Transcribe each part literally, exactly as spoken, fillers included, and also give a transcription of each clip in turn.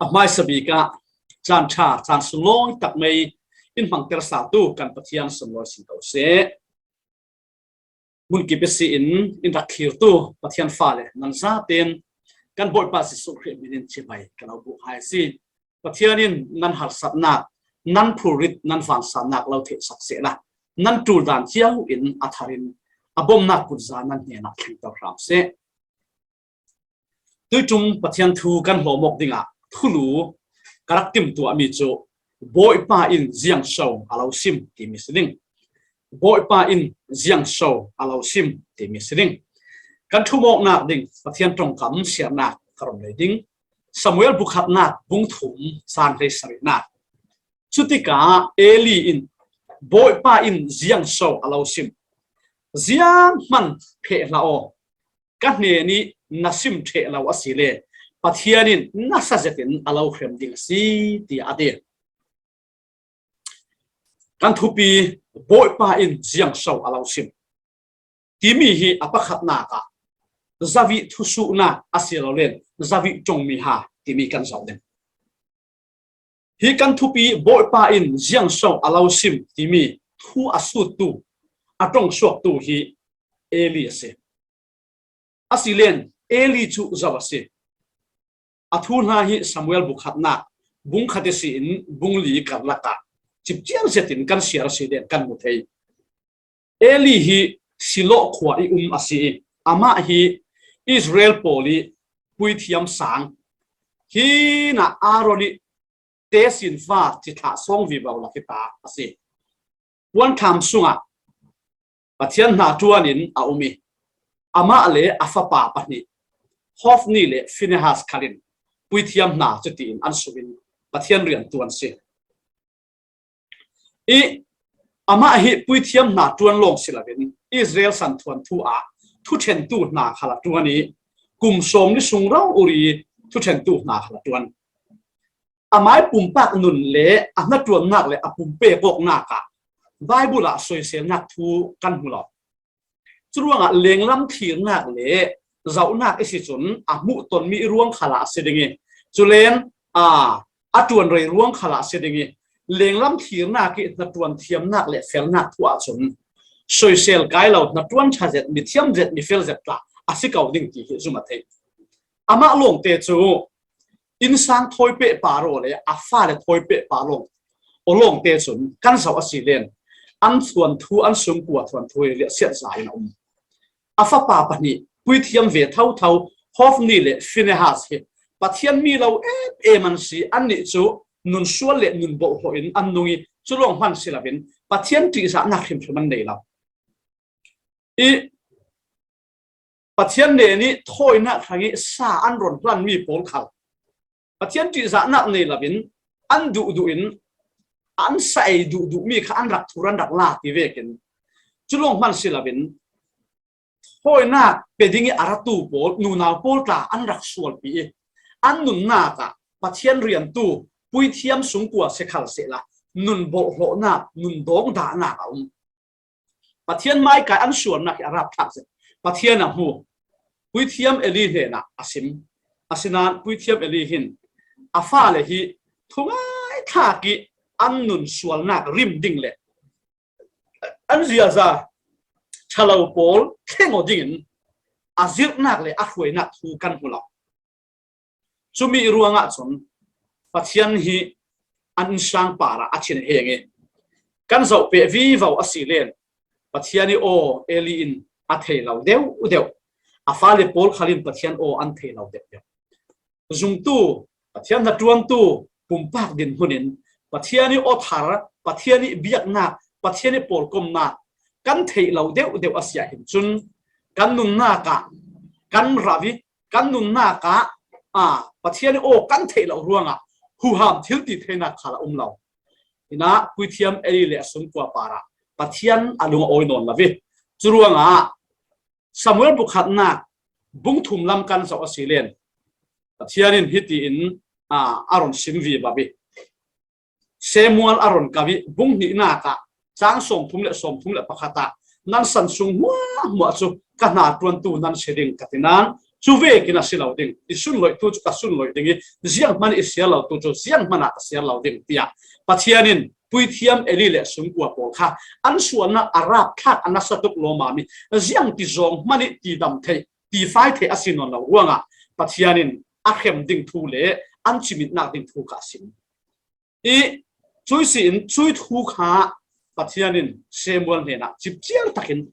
Hmaisa bik ah caan ṭha, caan sunglawi tak mai in hmangter saltu kan Pathian sunglawi si ko seh. Hmun kip ihsin in rak thlirtu Pathian fale nan zaten kan Bawipa Jesuh Khrih hminin chibai ka lo buk hai a si. Pathian in nan harsatnak, nan phurrit, nan vansannak lo theihsak sehla, nan ṭul dan cio in a thar in a bawmnak kutza nan hnenah thlengter hram seh. Tuiṭum Pathian thu kan hlawm awk dingah thulu ka rak timtuahmi cu Bawipa in ziangso a lo sim timi si ding. Bawipa in ziangso a lo sim timi si ding. Kan ṭhum awknak ding Pathian ṭongkam siarnak ka run lei ding. Samuel bukhatnak bung thum caan hleisarihnak. Cutikah Eli in Bawipa in ziangso a lo sim, zianghman pheh hlah aw, ka hnen ih na sim ṭheh lo asile Pathian in nasa zetin a lo hrem ding a si, tiah a ti. Kan thupi Bawipa in ziangso a lo sim timi hi a pakhatnak ah zavih thusuhnak a si lo len zavih ṭongmi ha timi kan zoh ding. Hi kan thupi Bawipa in ziangso a lo sim timi thu a suttu, a ṭongsuaktu hi Eli a si. Asilen Eli cu zo a si. A thu hna hi Samuel bukhatnak bung khat ihsin bung li karlak ah cipciar zetin kan siar a si den kan hmu thei. Eli hi Silo khua ih um a si ih, amah hi Israel pawl ih puithiam sang, hinah Aaron ih tesinfa cithlah sawng vivo lak hi ta a si. Puanthlam sungah Pathian hna ṭuan in a um ih, amah le a fapa pahnih Hofni le Finehas khal in puithiam hna cutiin an sungh in Pathian riantu an si. Ih amah hi puithiam hna ṭuan lawng si loin Israel santhuan thu ah thuṭhentu hna khal a ṭuan ih kum sawm ni sung rori thuṭhentu hna khal a ṭuan. Amai pumpak nun le a hnaṭuannak le a pumpek awknak ah Baibal ah soiselnak thu kan hmu lo. Curuangah lenglam thlirnak le zohnak i si cun a hmuh tonmi ruang khalah a si ding ih, culen a, a ṭuan rei ruang khalah a si ding ih, lenglam thlirnak ih hnaṭuan thiamnak le felnak thu ahcun soisel kai lo, hnaṭuan ṭha zet, mithiam zet, mifel zet tla a si ko ding ti hi zum a theih. Amah lawngte cu innsang thawi pehpar aw le a fale thawi pehpar lawng aw lawngte cun kan zoh a si len an thuanthu, an sungkua thuanthu hi liahsiat za in a um. A fapa pahnih puithiam ve thotho Hofni le Finehas hi Pathian mi lo em em an si. Annih cu nun sual le nun bawhhlawh in an nung ih cu lawng hman si loin Pathian ṭihzahnak hrimhrim an nei lo. Ih Pathian nen ih thawinak hrangih sa an run hlanmi pawl khal Pathian ṭihzahnak nei loin an duhduh in an sa ei duhduhmi kha an rak thur, an rak la ti vekin cu lawng hman si loin thawinak pe dingih a ratu pawl, nunau pawl tla an rak sualpi ih an nunnak ah Pathian riantu puithiam sungkua si khal sehla nun bawhhlawhnak, nun dawng dahnak a um. Pathian hmaikai an sualnak hi a rapthlak zet. Pathian a hmu. Puithiam Eli hnenah a sim. Asinain puithiam Eli hin a fale hi thungai thlak ih an nun sualnak rim ding le an ziaza ṭhalo pawl thleng aw dingin a zirhnak le a hruainak thu kan hmu lo. Cumi ruangah cun Pathian hi an innsang parah a thin a heng ih kan zoh peh vivo a si len Pathian ih aw Eli in a thei lo deuhdeuh, a fale pawl khal in Pathian aw an thei lo deuhdeuh. Zumtu, Pathian hnaṭuantu pumpak dinhmun in Pathian ih aw thar, Pathian ih biaknak, Pathian ih pawlkomnak kan theih lo deuhdeuh a si ahhin cun kan nunnak ah kan rauh ih kan nunnak ah, aa, Pathian ih aw kan theih loh ruangah huham thil ti theinak khal a um lo. Hinah puithiam Eli le a sungkua parah Pathian a lung a awi nawn lo ih curuangah Samuel bukhatnak bung thum lam kan zoh a si len Pathian in hitiin, aa, a run sim vivo ih Samuel a run ko ih bung hnihnak ah cang sawmthum le sawmthum le pakhat ah nan san sung hmuahhmuah cu ka hnaṭuantu nan si ding ka ti nain Cu vekin a si lo ding, i sunloihtu cu ka sunloih ding i, zianghman i siar lotu cu zianghman ah ka siar lo ding, tiah Pathian in puithiam Eli le sungkua pawl kha an sualnak a rapthlak a nasa tuk lawmam i, ziang ti zawng hman i ti dam theih, ti fai theih a si nawn lo ruangah Pathian in a hrem ding thu le an cimitnak ding thu kha a sim. I cui si in cui thu kha Pathian in Samuel hnenah cipciar takin,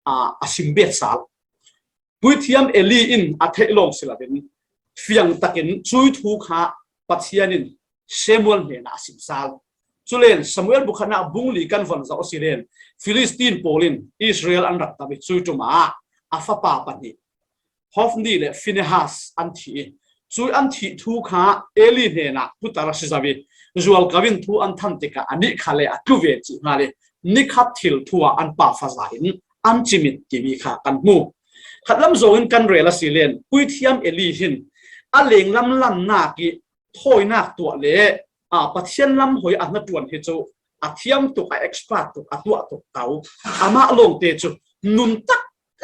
aa, a sim bet sal. Puithiam Eli in a theih lawng si loin fiang takin cui thu kha Pathian in Samuel hnenah a sim sal. Culen Samuel bu khatnak bung li kan von zoh a si len Filistin pawl in Israel an rak tam i cui ṭum ah a fapa pahnih Hofni le Finehas an thi i, cui an thih thu kha Eli hnenah thutar a si zo i, zualko in thu an than tikah a nih kha le a tlu ve cih hnga le, nikhat thil thu ah an pa faza in an cimit timi kha kan hmu. Khatlam zong in kan rel a si len, puithiam Eli hin a lenglam lannak i thawinak tuah le, aa, Pathian lam hoi a hnaṭuan hi cu a thiam tuk, a expert tuk, a tuah tuk ko. Amah lawngte cu nun tak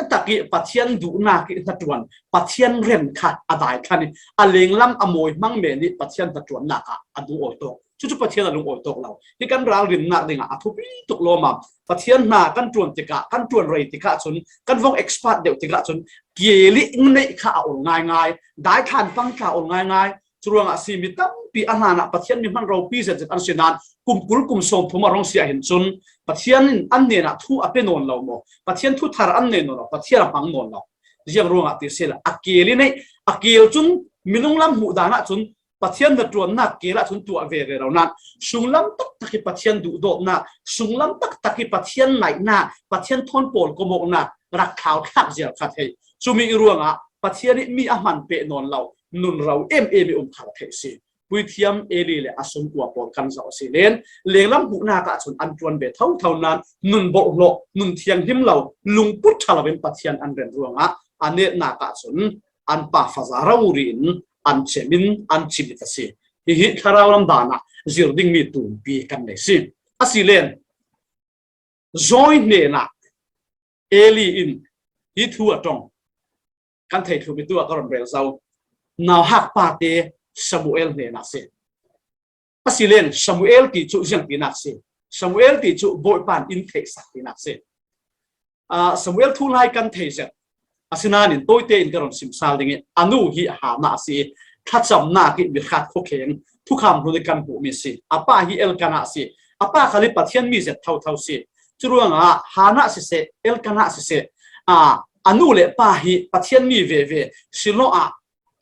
tak i Pathian duhnak i hnaṭuan, Pathian ren kha a daithlan i, a lenglam a mawi hmang men i Pathian hnaṭuannak ah a duh awi tawk. Cucu Pathian a lungawi tawk lo. Hi kan ralrinnak dingah a thupi tuk lawmam. Pathian hna kan ṭuan tikah, kan ṭuan rei tikah cun, kan vong expert deuh tikah cun, keel i neih kha a ol ngaingai, daithlan pang tla ol ngaingai. Curuangah a si mi tampi a hlanah Pathian mi hman ropi zetzet an si nain kum kul kum sawmthum a rung si ahhin cun Pathian in an hnenah thu a pe nawn lo maw? Pathian thuthar an nei nawn lo, Pathian a hmang nawn lo. Ziang ruangah ti sehla a keel i neih, a keel cun minung lam hmuh dan ahcun Pathian hnaṭuannak keel ahcun tuah ve rero nain sunglam taktak i Pathian duhdawtnak, sunglam taktak i Pathian naihnak, Pathian thawn pawl kawmawknak rak thlauthlak zial kha theih. Cumi i ruangah Pathian i mi a hman peh nawn lo, nunro em em i um kha theih si. Puithiam Eli le a sungkua pawl kan zoh a si len, lenglam hmuhnak ahcun an ṭuan ve thotho nain nun bawhhlawh, nun thianghlim lo, lungput ṭha loin Pathian an ren ruangah a netnak ahcun an pa faza rori in an cem in an cimit a si. Hihi thlarau lam dan ah zir dingmi tumpi kan nei si. A si len, Zawi hnenah Eli in hi thu a ṭong. Kan theih thluh mi tu a ka run rel zo. Nauhak pate Samuel hnenah si. A si len Samuel ti cu ziang tinak si. Samuel ti cu Bawipa in in theihsak tinak si. Aa, Samuel thu lai kan thei zet. Asinain tawite in ka run sim sal ding i a nu hi Hannah a si i thlacamnak i mi hrat khuakheng thukham hlun i kan hmuhmi si. A pa hi Elkanah a si. A pa khal hi Pathian mi zet thotho si. Curuangah Hannah siseh, Elkanah siseh, aa, a nu le pa hi Pathian mi veve, Shiloh ah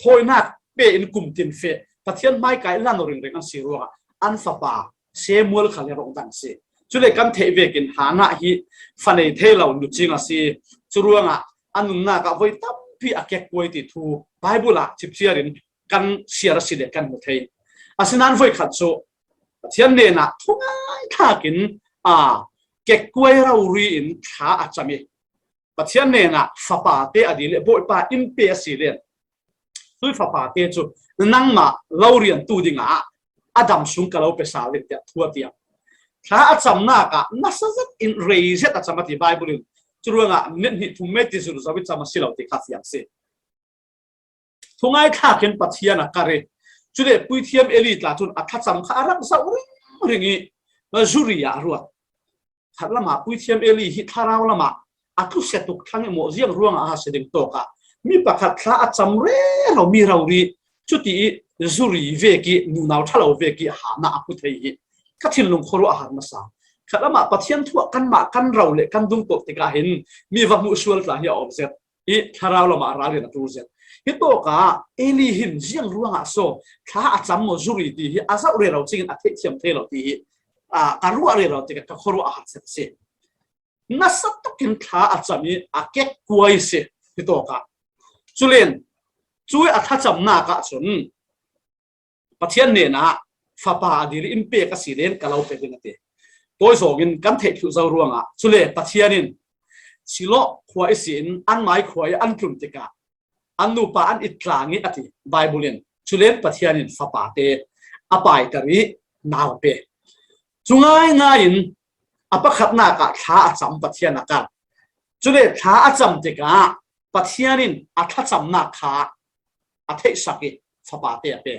thawinak pe in kum tin feh, Pathian hmaika i lan ringring an si ruangah an fapa Samuel khal hi rong dang si. Cule kan theih vekin Hannah hi fa nei thei lo nucing a si. Curuangah a nunnak ah voi tampi a kekkuai ti thu Bible ah cipciar in kan siar a si le kan hmu thei. Asinain voi khat cu Pathian hnenah thungai thlakin, aa, kekkuai rori in thla a cam i Pathian hnenah fapate a dil le Bawipa in pe a si len, tui fapate cu nangmah lo riantu dingah a dam sung ka lo pe sal ding tiah thu a tiam. Thla a camnak ah nasa zet in rei zet a cam a ti Bible in. Curuangah minute hnih thum mei ti zul zo i cam a si lo ti kha fiang si. Thungai thlakin Pathian a kar i, cule puithiam Eli tla cun a thlacam kha a rak zoh ringring i zuri ah a ruat. Khat lamah puithiam Eli hi thlarau lamah a tlusia tuk thlang i maw ziang ruangah a si ding tawkah mi pakhat thla a cam rero mi rori cuti i zuri vek i nunau ṭhalo vek i Hannah a hmu thei hi ka thinlung khuaruah a har hmasa. Khat lamah Pathian thu ah kanmah kan ro le kan dungtawh tikah hin mi va hmuh sual tla hi a awk zet. I thlarau lamah ralrin a ṭul zet. Hi tawkah Eli hin ziang ruangah so thla a cam maw zuri ti hi a zoh rero cingin a theihthiam thei lo ti hi, aa, ka ruah rero tikah ka khuaruah a har zet a si. Nasa tukin thla a cam i a kekkuai si hi tawkah. Culen cui a thlacamnak ahcun Pathian hnenah fapa a dil in pek a si len ka lo pe ding a ti. Tawi zawngin kan theih thluh zo ruangah cule Pathian in Shiloh khua ihsin an mai khua i an tlun tikah an nupa an it tlang i a ti Bible in. Culen Pathian in fapate a paiter i nau pe. Cu ngaingai in a pakhatnak ah thla a cam Pathian a kar. Cule thla a cam tikah Pathian in a thlacamnak kha a theihsak ih fapate a pe.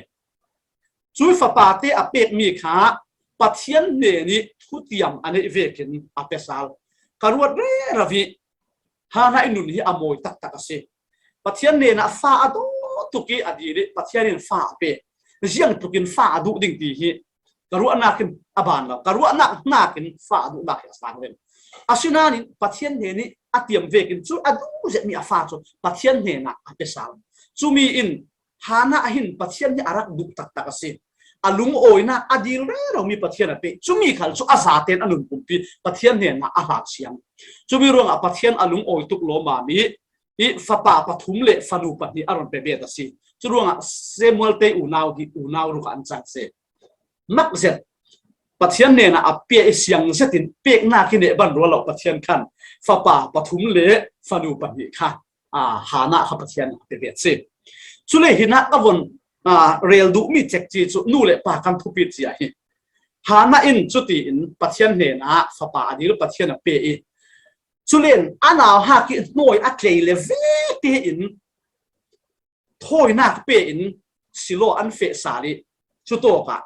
Cui fapate a pekmi kha Pathian hnenih thutiam a neih vekin a pe sal. Ka ruat rero ih Hannah ih nun hi a mawi taktak a si. Pathian hnenah fa a duh tuk ih a dil ih Pathian in fa a pe. Ziang tlukin fa a duh ding ti hi ka ruahnak in a ban lo. Ka ruahnak hnakin fa a duhnak hi a sang reng. Asinain Pathian hnenih a tiam vekin cu a duh zetmi a fa cu Pathian hnenah a pe sal. Cumi in Hannah hin Pathian hi a rak duh taktak a si. A lungawinak a dil reromi Pathian a pe. Cumi khal cu a zaten a nunpumpi Pathian hnenah a hlansiang. Cumi ruangah Pathian a lungawi tuk lawmmam ih, ih fapa pathum le fanu pahnih a run pe bet a si. Cu ruangah Samuel te unau hi unau ruk ah an cang si. Mak zet Pathian hnenah a pia ih siang zetin peknak hi neh ban rual lo Pathian khan fapa pathum le fanu pahnih kha, aa, Hannah kha Pathian a pe bet si. Cule hinah ka von, aa, rel duhmi cekci cu nu le pa kan thupi cia hi. Hannah in cutiin Pathian hnenah fapa a dil Pathian a pe ih, culen a nauhak ih hnawi a tlei le vete in thawinak pe in Silo an feh sal ih, cutawkah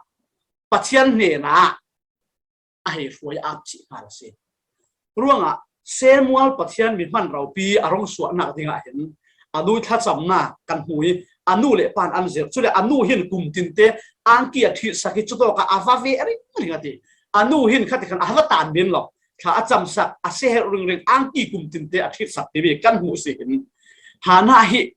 Pathian hnenah a hei hruai ap cih hna a si. Ruangah Samuel Pathian mi hman ropi a rung suahnak dingah hin a nu ih thlacamnak kan hmu ih a nu le pa in an zirh. Cule a nu hin kum tinte angki a ṭhitsak ih cutawkah a va ve ringring a ti. A nu hin khatikhan a va tan men lo. Thla a camsak, a siaherh ringring, angki kum tinte a ṭhitsak timi kan hmuh si hin Hannah hi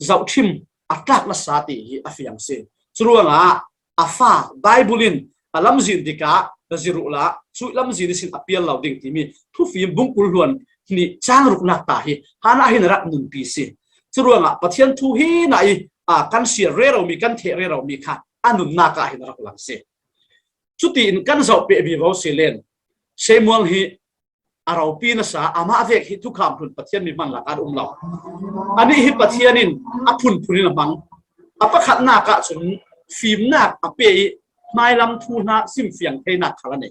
zohṭhim a tlak nasa ti hi a fiang si. Curuangah a fa Baibal in a lamzin tikah na zirh uhla, cuih lamzin ihsin a pial lo ding timi Thufim bung kul hluan hnih cang ruknak ta hi Hannah hin a rak nunpi si. Curuangah Pathian thu hinah ih, aa, kan siar reromi, kan theh reromi kha a nunnak ah hin a rak lang si. Cutiin kan zoh peh vivo si len. Samuel hi a ropi nasa, amah vek hi thukham hlun Pathian mi hman lakah an um lo. Anih hi Pathian in a phunphun in a hmang. A pakhatnak ahcun fimnak a pe ih hmailam thu hna simfiang theinak khal a nei.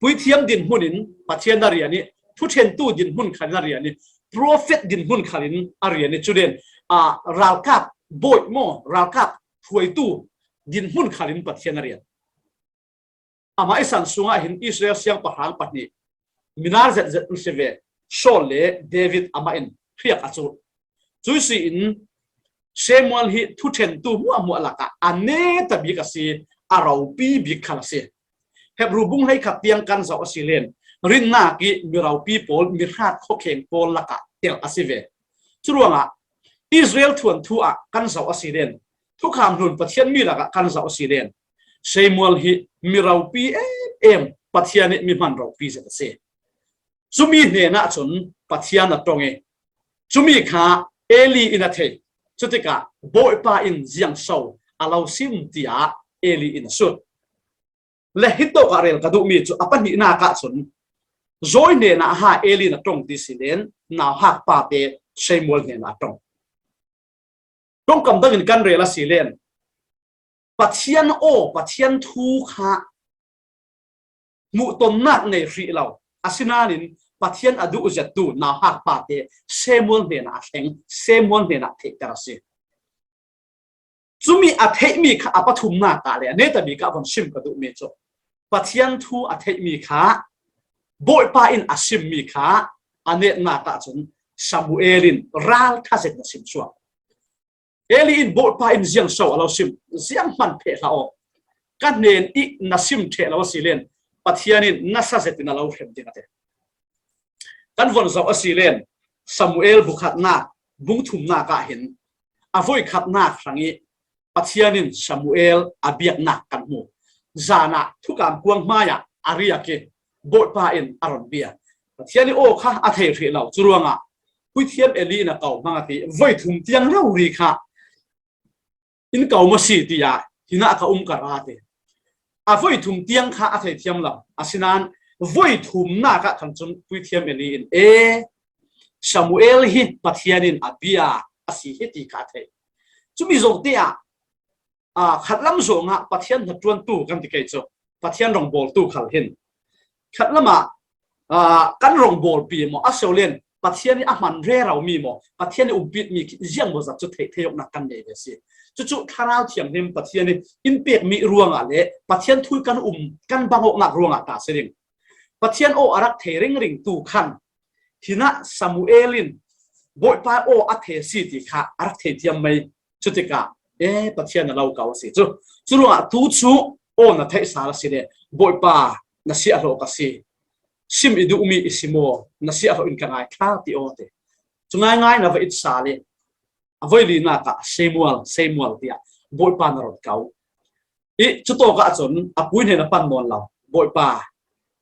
Puithiam dinhmun in Pathian a rian ih, thuṭhentu dinhmun khal in a rian ih, profet dinhmun khal in a rian ih, cuden, aa, ralkap bawi maw, ralkap hruaitu dinhmun khal in Pathian a rian. Amah ih san sungah hin Israel siangpahrang pahnih, minar zetzet an si ve, Saul le David amah in hriak a cuh. Cuih si in Samuel hi thuṭhentu hmuahhmuah lakah a neta bik a si, a ropi bik khal a si. Hebru bung hleikhat tiang kan zoh a si len, rinnak ih mi ropi pawl, mi hrat khuakheng pawl lakah telh a si ve. Curuangah Israel thuanthu ah kan zoh a si len, thukham hlun Pathian mi lakah kan zoh a si len, Samuel hi mi ropi em em, Pathian ih mi hman ropi zet a si. Cumi hnenah cun Pathian a ṭong ih, cumi kha Eli in a thei. Cutikah Bawipa in ziangso a lo sim, tiah Eli in a sut. Le hitawkah rel ka duhmi cu a pahnihnak ahcun zawi hnenah ha Eli in a ṭong ti si len, nauhak pate Samuel hnenah a ṭong. Ṭongkam dangin kan rel a si len, Pathian aw, Pathian thu kha hmuhtonnak nei hrih lo. Asinain Pathian a duh zettu nauhak pate Samuel hnenah a thleng, Samuel hnenah theihter a si. Cumi a theihmi kha a pathumnak ah le a neta bik ah von sim ka duhmi cu Pathian thu a theihmi kha, Bawipa in a simmi kha a netnak ahcun Samuel in ralṭha zetin a sim suak. Eli in Bawipa in ziangso a lo sim, zianghman pheh hlah aw. Ka hnen ih na sim ṭheh lo a si len Pathian in nasa zetin a lo hrem ding a ti. Kan von zoh a si len Samuel bu khatnak, bung thumnak ah hin a voi khatnak hrangih Pathian in Samuel a biaknak kan hmu. Zan ah thukam kuang hmaiah a riak ih Bawipa in a run bia. Pathian ih aw kha a thei hrih lo. Curuangah puithiam Eli in a ko hmang a ti, voi thum tiang rori kha in ko maw si, tiah hinah ka um ka ra ti. A voi thum tiang kha a thei thiam lo. Asinain voi thumnak ah khan cun puithiam Eli in, e, Samuel hi Pathian in a bia a si hi ti kha a thei. Cumi zawngte ah, aa, khatlam zawngah Pathian hnaṭuantu kan ti kei cu Pathian rawngbawltu khal hin khatlam ah, aa, kan rawngbawlpi maw, a si lo len Pathian ih a hman rero mi maw, Pathian ih umpit mi khi ziang maw zat cu theih theih awknak kan nei ve si. Cucu Thlarau Thianghlim Pathian ih in pek mi ruangah le Pathian thu ih kan um, kan bang awknak ruangah ta si ding. Pathian aw a rak thei ringring tu khan, hinah Samuel in Bawipa aw a thei si ti kha a rak thei thiam mai. Cutikah, e, Pathian na lo ko a si cu. Curuangah tu cu aw na theih sal a si le, Bawipa na siahhlawh ka si. Sim i duhmi i sim aw, na siahhlawh in ka ngai thla ti aw ti. Cu ngaingai na va it sal i, a voi linak ah Samuel, Samuel tiah Bawipa na run ko. I cutawk ahcun a pu hnen a pan nawn lo. Bawipa,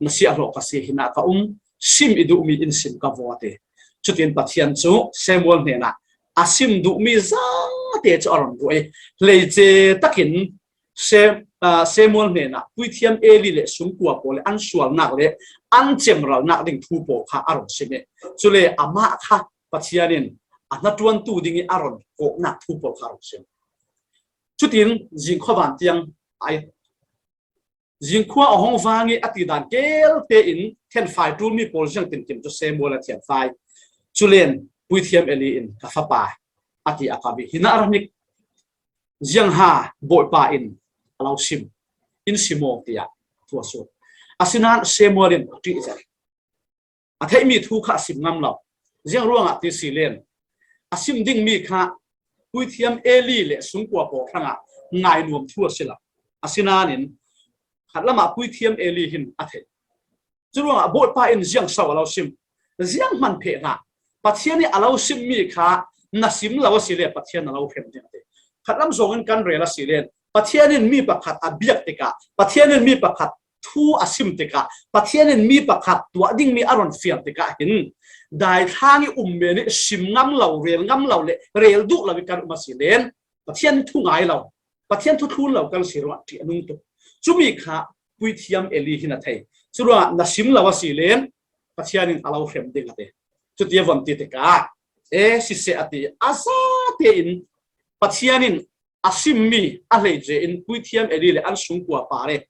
na siahhlawh ka si, hinah ka um, sim i duhmi in sim ka vaw ti. Cutin Pathian cu Samuel hnenah a sim duhmi zate cu a run ruah i, hleice takin Sam-, aa, Samuel hnenah puithiam Eli le sungkua pawl le an sualnak le an cemralnak ding thu pawl kha a run sim i, cule amah kha Pathian in a hnaṭuantu ding i a run kawhnak thu pawl kha a run sim. Cutin zingkhua van tiang ai, zingkhua a hong vang i a tidan kelte in thianfai ṭulmi pawl ziang tinkim cu Samuel a thianfai. Culen puithiam Eli in, ka fapa, a ti a ka vi. Hinah a ra hnik, ziangha Bawipa in a lo sim, in sim aw tiah thu a sut. Asinain Samuel in a ṭih zet. A theihmi thu kha a sim ngam lo. Ziang ruangah ti si len, a sim dingmi kha puithiam Eli le sungkua pawl hrangah ngainuam thu a si lo. Asinain khatlamah puithiam Eli hin a theih. Curuangah Bawipa in ziang so a lo sim, ziang hman pheh hlah. Pathian ih a lo simmi kha na sim lo a si le Pathian na lo hrem ding a ti. Khatlam zawngin kan rel a si len, Pathian in mi pakhat a biak tikah, Pathian in mi pakhat thu a sim tikah, Pathian in mi pakhat tuah dingmi a run fial tikah hin, daithlang i um men i sim ngam lo, rel ngam lo le rel duh lo i kan um a si len, Pathian thu ngai lo, Pathian thu thlun lo kan si ruangah ṭih a nung tuk. Cumi kha puithiam Eli hin a thei. Curuangah na sim lo a si len, Pathian in a lo hrem ding a ti. Cuti a von ti tikah, e, siseh a ti. A zate in Pathian in a simmi a hleice in puithiam Eli le an sungkua pawl le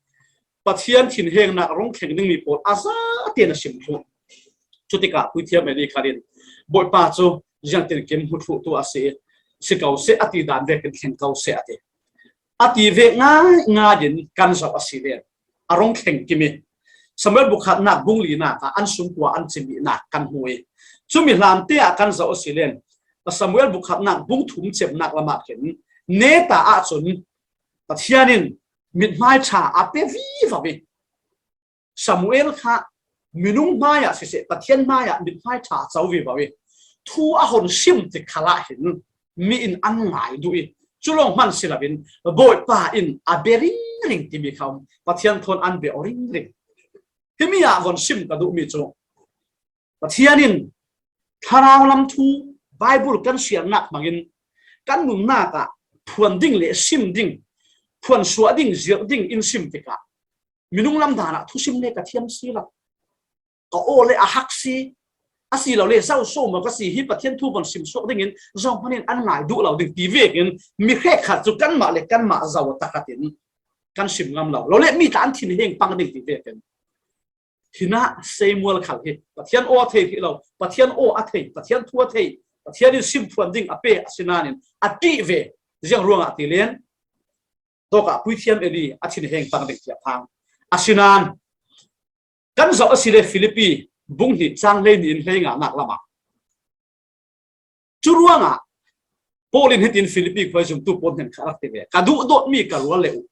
Pathian thinhengnak rung thleng dingmi pawl a zate in a sim thluh. Cutikah puithiam Eli khalin, Bawipa cu ziangtinkim hmu thluhtu a si, si ko seh, a ti dan vekin thleng ko seh a ti. A ti vek ngaingai in kan zoh a si len, a rung thleng kim i, Samuel bukhatnak bung linak ah an sungkua an cemihnak kan hmu i, cumi hlan te ah kan zoh a si len, Samuel bukhatnak bung thum cemnak lamah khin, neta ahcun Pathian in mithmai ṭha a pe vivo i, Samuel kha minung hmaiah siseh, Pathian hmaiah mithmai ṭha a co vivo i, thu a hon sim tik khalah hin mi in an ngai duh i, cu lawng hman si loin Bawipa in a bia ringring timi kha um, Pathian thawn an bia aw ringring. Himi ah von sim ka duhmi cu, Pathian in thlarau lam thu, Baibal kan siarnak hmangin kan nunnak ah phuan ding le sim ding, phuan suah ding, zirh ding in sim tikah, minung lam dan ah thusim le ka thiam si lo. Ka aw le a hak si, asilole zo so maw ka si hi, Pathian thu von sim suak dingin zohhmanh in an ngai duh lo ding ti vekin mi hrekkhat cu kanmah le kanmah zo a takat in kan sim ngam lo. Lo le mi tla an thinheng pang ding ti vekin. Hinah Samuel khal hi Pathian aw a thei rih lo, Pathian aw a thei, Pathian thu a thei, Pathian in simphuan ding a pe a si nain a ṭih ve. Ziang ruangah ti len, tawkah puithiam Eli a thinheng tang ding tiah phang a si nain kan zoh a si le Filipi bung hnih cang hleihnih in hleinganak lamah. Cu ruangah Paul in hitin Filipi khua zumtu pawl hnen kha rak ti ve, ka duhdawtmi ka rual le uh,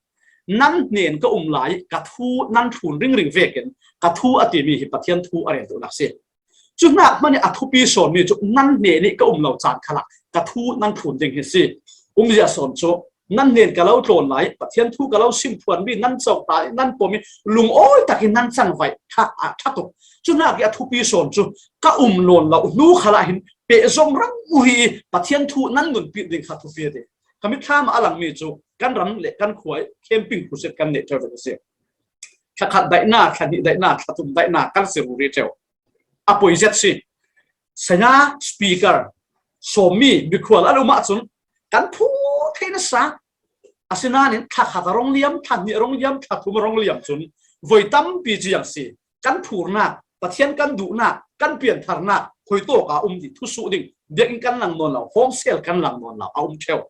nan hnen ka um lai, ka thu nan thlun ringring vekin ka thu a timi hi Pathian thu a rel duhnak si. Cu hnak hmanh ih a thupi sawnmi cu nan hnen ih ka um lo caan khalah ka thu nan thlun ding hi si. Umzia sawn cu nan hnen ka lo tlawn lai, Pathian thu ka lo simphuanmi nan cawk ta ih nan pom ih lungawi takin nan cangvaih ṭha, a ṭha tuk. Cu hnak ih a thupi sawn cu ka um lawn lo hnu khalah hin pehzom rang uh hi ih Pathian thu nan nunpih ding kha thupi a ti. Ka mitthlam ah a langmi cu kan ram le kan khua ih camping crusade kan neih ṭheu ve a si. Thla khat daihnak, thla hnih daihnak, thla thum daihnak kan si ruri ṭheu. A poi zet si. Saya speaker sawmmi mikhual an um ahcun kan phur thei nasa. Asinain thla khat a rung liam, thla hnih a rung liam, thla thum a rung liam cun voi tampi ciang si. Kan phurnak Pathian kan duhnak, kan piantharnak, khuitawk a um dih, thusuh ding, biakinn kan lang nawn lo, home cell kan lang nawn lo, a um ṭheu.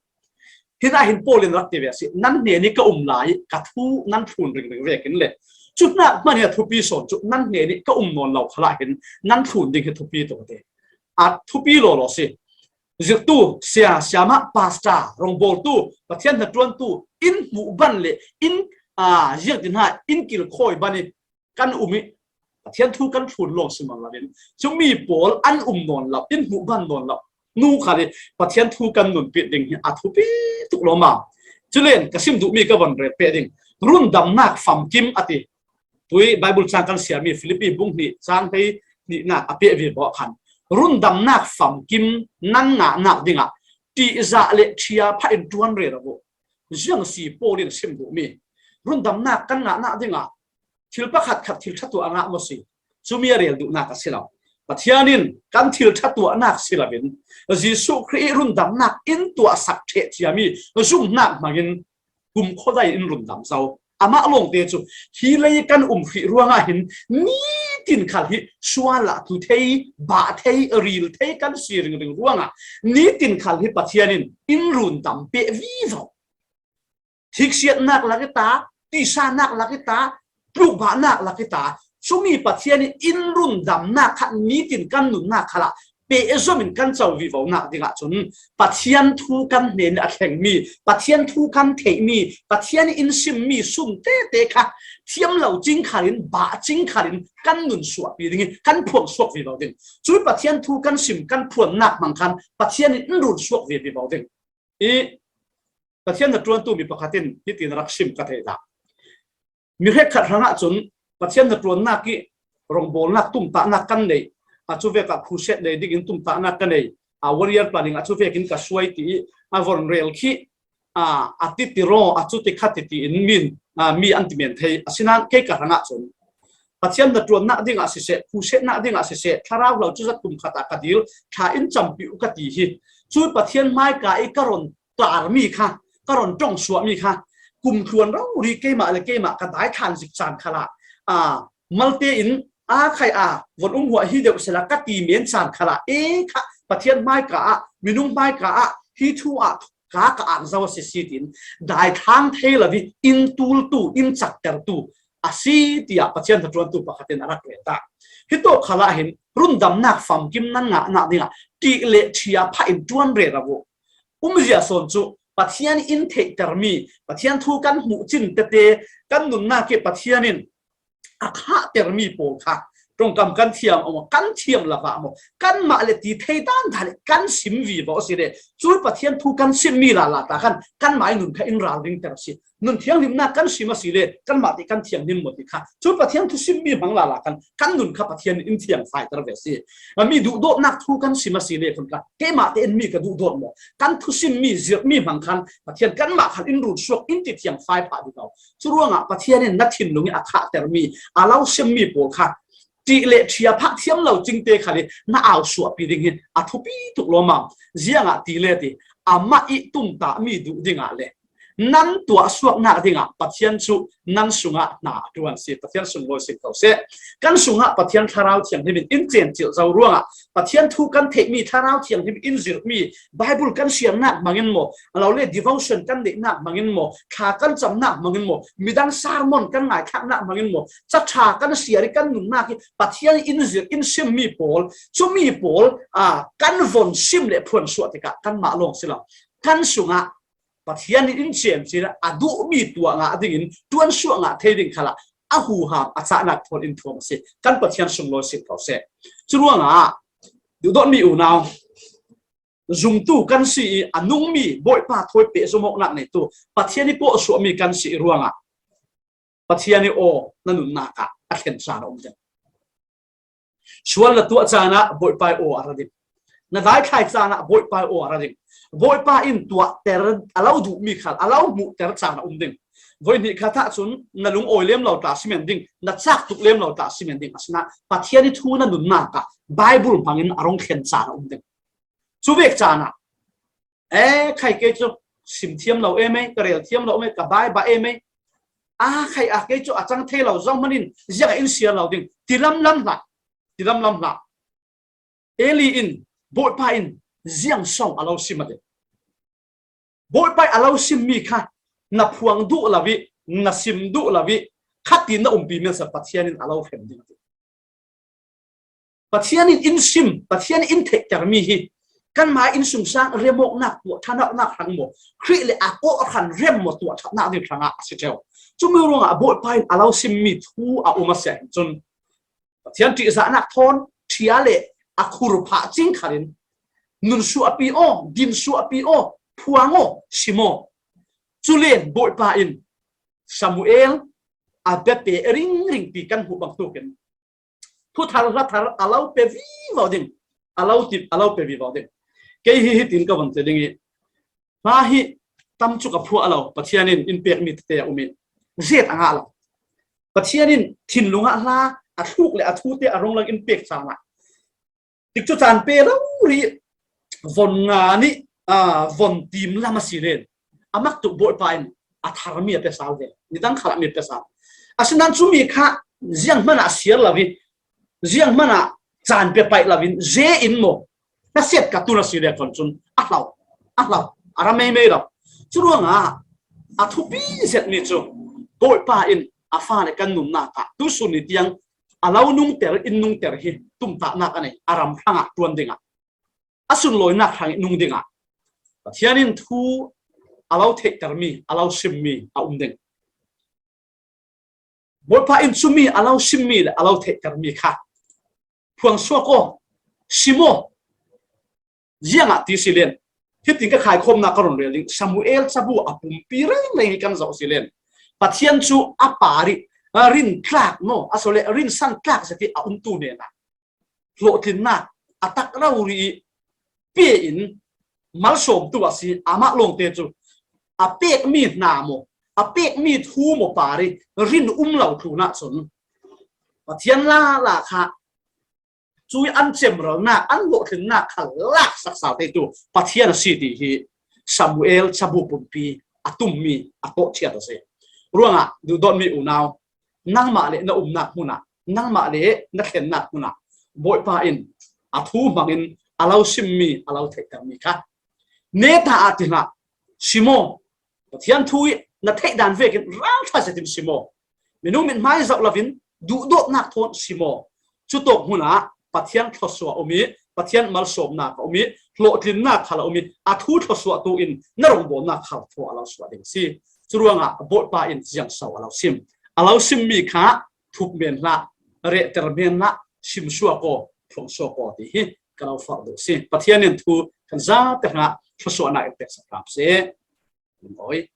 Hinah hin Paul in rak ti ve si, nan hnenih ka um lai, ka thu nan thlun ringring vekin le. Cu hnak hmanh hi a thupi sawn cu, nan hnenih ka um nawn lo khalah hin, nan thlun ding hi thupi tawh te. A thupi lawlaw si. Zirhtu, sia, siamah, pastor, rawngbawltu, Pathian hnaṭuantu, in hmuh ban le in, aa, ziangtin hna in kilkhawi ban i kan um i Pathian thu kan thlun lawng si man loin, cumi pawl an um nawn lo, in hmuh ban nawn lo. Nu khal i Pathian thu kan nunpit ding hi a thupi tuk lawmam. Culen ka sim duhmi ka von rel peh ding. Rundamnak famkim a ti. Tui Bible cang kan siami Filipi bung hnih cang hei hnihnak a peh vivo khan, rundamnak famkim nan ngahnak dingah ṭihzah le ṭhia phah in ṭuan rero uh. Ziang si Paul in sim duhmi rundamnak kan ngahnak dingah thil pakhat khat thil ṭha tuah a ngah maw si? Cumi a rel duhnak a si lo. Pathian in kan thil ṭha tuahnak si loin Jesuh Khrih i rundamnak in tuahsak ṭheh ciami zumhnak hmangin kumkhuadai in rundam zo. Amah lawngte cu hi lei kan um hrih ruangah hin nitin khal hi sual ah tu thei, bah thei, ril thei kan si ringring ruangah nitin khal hi Pathian in in rundam peh vivo. Thiksiatnak lak i ta, tisanak lak i ta, tlukbahnak lak i ta, cumi Pathian in in rundamnak kha nitin kan nunnak khalah pehzom in kan co vivonak dingah cun Pathian thu kan hnen a thlengmi, Pathian thu kan theihmi, Pathian in simmi sun tete kha thiam lo cing khalin, bah cing khalin kan nun suahpi ding i kan phuang suak vivo ding. Cui Pathian thu kan sim, kan phuannak hmang khan Pathian in in run suak vivo ding. I Pathian hnaṭuantu mi pakhat in hitin rak sim ka theih dah. Mi hrekkhat hrangah cun Pathian hnaṭuannak i rawngbawlnak tumtahnak kan nei, a cu vekah crusade nei dingin tumtahnak ka nei, a warrior planning a cu vekin ka suai ti i a von rel khi a, a ti ti raw, a cu ti kha ti ti in min, a, mi an ti men thei. Asinain kei ka hrangah cun Pathian hnaṭuannak dingah siseh, crusade nak dingah siseh, thlarau hlo cuzat kum khat ah ka dil, thla in campi uh ka ti hi. Cu Pathian hmaika i ka ron tarmi kha, ka ron ṭong suahmi kha, kum thluan rori keimah le keimah ka daithlan zik caan khalah, aa, malte in aa khai aa von um huah hi deuh sela ka ti men caan khalah, e kha Pathian hmaika ah, minung hmaika ah, hi thu ah ka ka ang zo a si si tiin daithlang thei lo i in tultu, in caktertu a si tiah Pathian hnaṭuantu pakhat in a rak rel ta. Hitawk khalah hin rundamnak famkim nan ngahnak dingah ṭih le ṭhia phah in ṭuan rero uh. Umzia sawn cu Pathian in theihtermi, Pathian thu kan hmuh cin tete kan nunnak i Pathian in a khahtermi pawl kha ṭongkam kan thiam maw, kan thiam lo ah maw, kanmah le ti thei dan dan le kan sim vivo a si le, cui Pathian thu kan simmi lala ta khan kanmah i nun kha in ralringter a si. Nun thianghlimnak kan sim a si le kanmah te kan thianghlim maw ti kha, cui Pathian thu simmi hmang lala khan kan nun kha Pathian in thiangfaiter ve a si. A mi duhdawtnak thu kan sim a si le khun kha keimah te in mi ka duhdawt maw, kan thusimmi zirhmi hmang khan Pathian kanmah khan in run suak in ti thiangfai phah dih lo. Curuangah Pathian in na thinlung i a khahtermi, a lo simmi pawl kha ṭih le ṭhia phah thiam lo cingte khal i na au suahpi ding hi a thupi tuk lawmam. Ziangah ti le ti, amah i tumtahmi duh dingah le nan tuahsuaknak dingah Pathian cu nan sungah hna a ṭuan si. Pathian sunglawi si ko seh. Kan sungah Pathian Thlarau Thianghlim in in cencilh zo ruangah Pathian thu kan theihmi, Thlarau Thianghlim in zirhmi, Bible kan siarnak hmangin maw, a lo le devotion kan neihnak hmangin maw, thla kan camnak hmangin maw, midang sermon kan ngaithlaknak hmangin maw, caṭha kan siar i kan nunnak i Pathian in zirh in simmi pawl, cumi pawl, aa, kan von sim le phuan suah tikah kanmah lawng si lo. Kan sungah Pathian in in ciamcil a duhmi tuah ngah dingin ṭuansuah ngah thei ding khalah a huham a cahnak thawn in thuam a si. Kan Pathian sunglawi si ko seh. Curuangah duhdawtmi unau, zumtu kan si i a nungmi Bawipa thawi pehzom awknak neitu Pathian i kawhsuahmi kan si i ruangah Pathian i aw na nunnak ah a thlen caan a um ding. Sual na tuah caan ah Bawipa i aw a ra ding. Na daithlai caan ah Bawipa i aw a ra ding. Bawipa in tuahter a lo duhmi khal a lo hmuhter caan a um ding. Voi hnih khat ah cun na lungawi lem lo tla si men ding, na cak tuk lem lo tla si men ding. Asinain Pathian i thu na nunnak ah Bible hmangin a rung thlen caan a um ding. Cu vek caan ah, e, khai kei cu sim thiam lo em ei, ka rel thiam lo em ei, ka bai bah em ei. A khai a kei cu a cang thei lo zong hmanh in ziangah in siar lo ding ti lamlam hlah. tidam lam hlah. Eli in, Bawipa in ziang sawng a lo sim a ti. Bawipa in a lo simmi kha na phuang duh lo ih, na sim duh lo ih, khatin na umpi mensa Pathian in a lo hrem ding a ti. Pathian in in sim, Pathian in theihtermi hi kanmah innsungsang remawknak tuah ṭhannak hrang maw, Khrih le a kawhhran rem maw tuah ṭhatnak ding hrangah a si ṭheu. Cumi ruangah Bawipa in a lo simmi thu a um a si ahih cun, Pathian ṭihzahnak thawn ṭhia le a khur phah cing khalin, nun suahpi aw, din suahpi aw, phuang aw, sim aw. Culen Bawipa in Samuel a biapi ringringpi kan hmuh bangtukin, thuthar hlathar a lo pe vivo ding, a lo ti, a lo pe vivo ding. Kei hi hitin ka von ti ding ih, hla hi tam cu ka phuah lo, Pathian in in pekmi tete a um ih, zet a ngah lo. Pathian in thinlung ah hla a thluk le a thute a ronglang in pek caan ah, tikcu caan pe lo rih von nga nih, aa, von tim lam a si len, a mak tuk Bawipa in a tharmi a pe sal ve, nidang khal ah mi a pe sal. Asinain cumi kha zianghman ah siar lo ih, zianghman ah caan pe paih lo in, ze in maw, hnaset ka tun a si le khan cun a hlau, a hlau, a ra meimei lo. Curuangah a thupi zetmi cu Bawipa in a fale kan nunnak ah tusun ni tiang a lo nungter, in nungter hi tumtahnak a nei, a ram hrangah ṭuan dingah, a sunlawinak hrang ih nung dingah Pathian in thu a lo theihtermi, a lo simmi a um ding. Bawipa in cumi a lo simmi le a lo theihtermi kha phuangsuak aw, sim aw. Ziangah ti si len, hitin ka khaikhawmnak ka run rel ding, Samuel cabu a pumpi rengreng hi kan zoh si len, Pathian cu a par ih, a rintlak maw, a si le rinsantlak zet ih a umtu hnenah hlawhtlinnak a tak rori ih pe in malsawmtu a si. Amah lawngte cu a pekmi hna maw, a pekmi thu maw par ih rin um lo tlunah cun Pathian lala kha cui an cemralnak, an hlawhtlinnak kha laksak sal theitu Pathian a si ti hi Samuel cabu pumpi a tummi a tawhchiat a si. Ruangah duhdawtmi unau, nangmah le na umnak hmunah, nangmah le na thlennak hmunah Bawipa in a thu hmangin a lo simmi, a lo theihtermi kha neta ah ti hlah, sim aw. Pathian thu ih na theih dan vekin ralṭha zetin sim aw. Minung mithmai zoh loin duhdawtnak thawn sim aw. Cutawk hmunah Pathian thluasuah a um ih, Pathian malsawmnak a um ih, hlawhtlinnak khal a um ih, a thu thluasuahtu in na rawngbawlnak khal thaw a lo suah ding a si. Curuangah Bawipa in ziangso a lo sim. A lo simmi kha thup men hlah, rehter men hlah, simsuak aw, phuangsuak aw ti hi ka lo forh duh a si. Pathian in thu kan zate hrangah thluasuahnak in peksak hram seh. Lungawi.